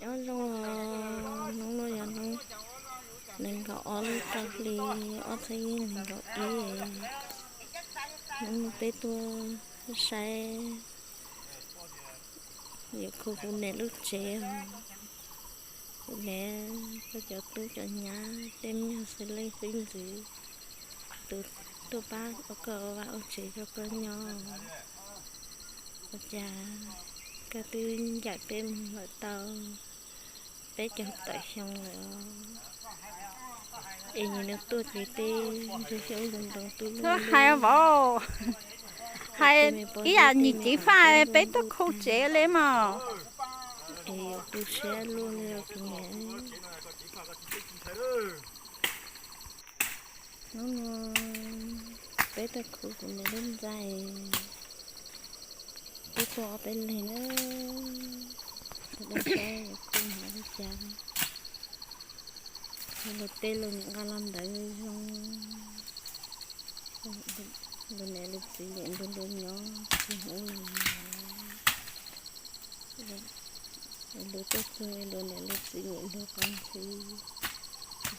Nyob zoo, hnub no yog hnub nees nkaum ob lub rau hli ob txhiab nees nkaum ib. Hnub no peb tuaj saib yuav khu kuv niam lub tsev os. Kuv niam, koj cov tub cov nyab tej me nyuam xwb leej xwb ntxwv, tus tuaj pab ua koj ua vaj ua tsev rau koj nyob. Ua cas koj twb ncaim peb mus lawm tau peb caug tawm xyoo lawm, es nim no tuaj ces tej ntug xyoob ntug ntoo twb luaj hais luaj. Vauv, hais ib yam nim txiv faj peb tuaj khu tsev li mog. Es yuav tu siab luaj li os kuv niam. Hnub no peb tuaj khu kuv niam lub ntxa, peb tuaj ob peb leeg na, sawv daws saib yuav khu hnav li cas. Luag tej luag nqa los ntawd zoo, luag niam luag txiv nyiam nrog luag nyob txhua hnub los. Luag tuaj txog luag niam luag txiv nyiam luag qhov ntxwv,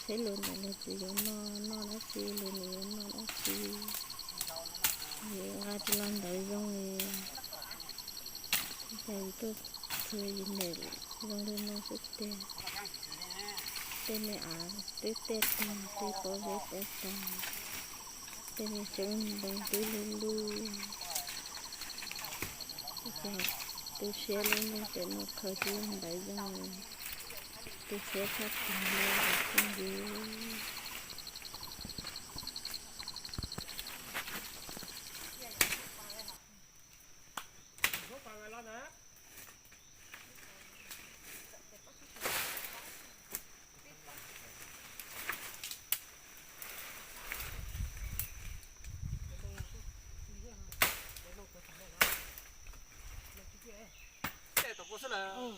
seb luag niam luag txiv yuav noj noj dab tsi, luag niam yuav noj dab tsi, yus nqa los ntawd zoo li. Cas yus tuaj txog yus niam zoo li no xwb tiag. Tej me av twb tej tag, tej pob zeb pob tag, tej me xyoob ntoo twb luj luj. Cas tu siab lub neej pem no khaws tsis ntawd zoo, tu siab tshaj plaws li os phooj ywg.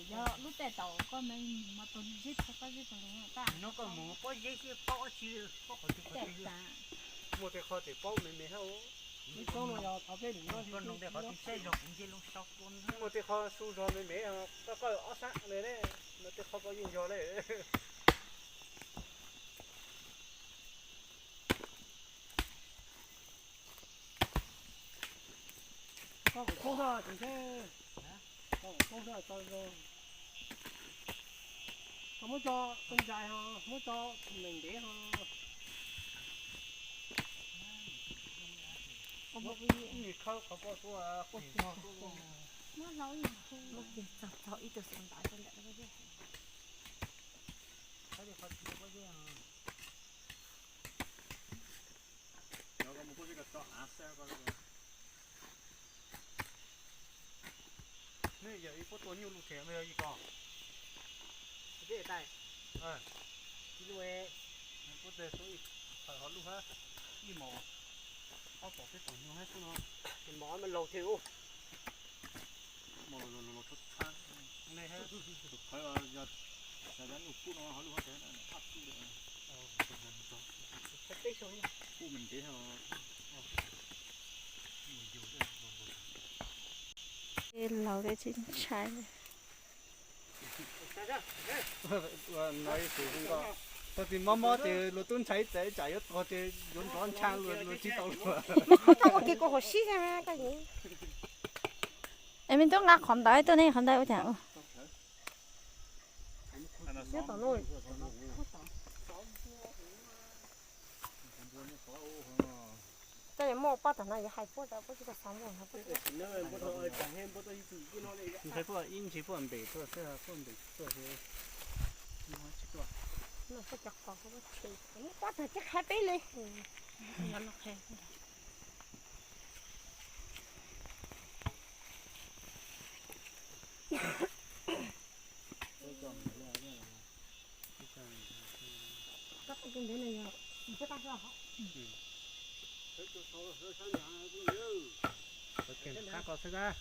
Yog lub tej tau koj me mus tau zeb tau koj zeb tau lawm tas. No koj mus pob zeb xwb, pob tsi, pob qhov twg qhov twg. Muaj tej qhov ces paub me me hab. Koj nug tej qhov twg saib zog kuv nce loo sau tua. Muaj tej qhov su zog me me, koj koj ob sab li ne, no tej qhov koj yeej yog li. Koj kuv poob sab tseem seb, koj kuv poob sab tau zoo. Koj muab tso tus ntsais ho, muab tso meem ntev ho. Ib khawb qhov koj tuaj, muab hlau ib yam hu, muab kiag txog txog ib tug xav ntav rau ntawm koj. Qhov li qhov tsis muaj pob zeb. Cov koj mus kuj tsis koj tso av xwb koj. Nej yawm ib puab tua nyuj luj them me yog ib ko. Puab tes tua ib qhawv hov luj hab, ib mos ob tom peb tom nyuj hab xwb no. Mos me laug them ub. Mos laug laug laug tshab tshab ne hab, tus qhawv yog xav cov nyuj kub no hov luj hab, ab kub li. Kub me ntev hab. Laug tsis ntshai. Txog txij mob mob ces luag tub ntshai txav tsam yuav tuag ces yuav nrov ntsha luag tsis tau luag. Es me tub nqa qhov ntawd tuaj ne, qhov ntawd ua cas? Koj yuav muaj pob tom no yuav hais puab rau puab tsis tau xav muaj no. Ntshai puab ib ntsis puab npem tuaj xwb, puab npem tuaj xwb. Muaj cov qos, muaj pob tag tsis qhia peb li. Qhab ko xwb kab.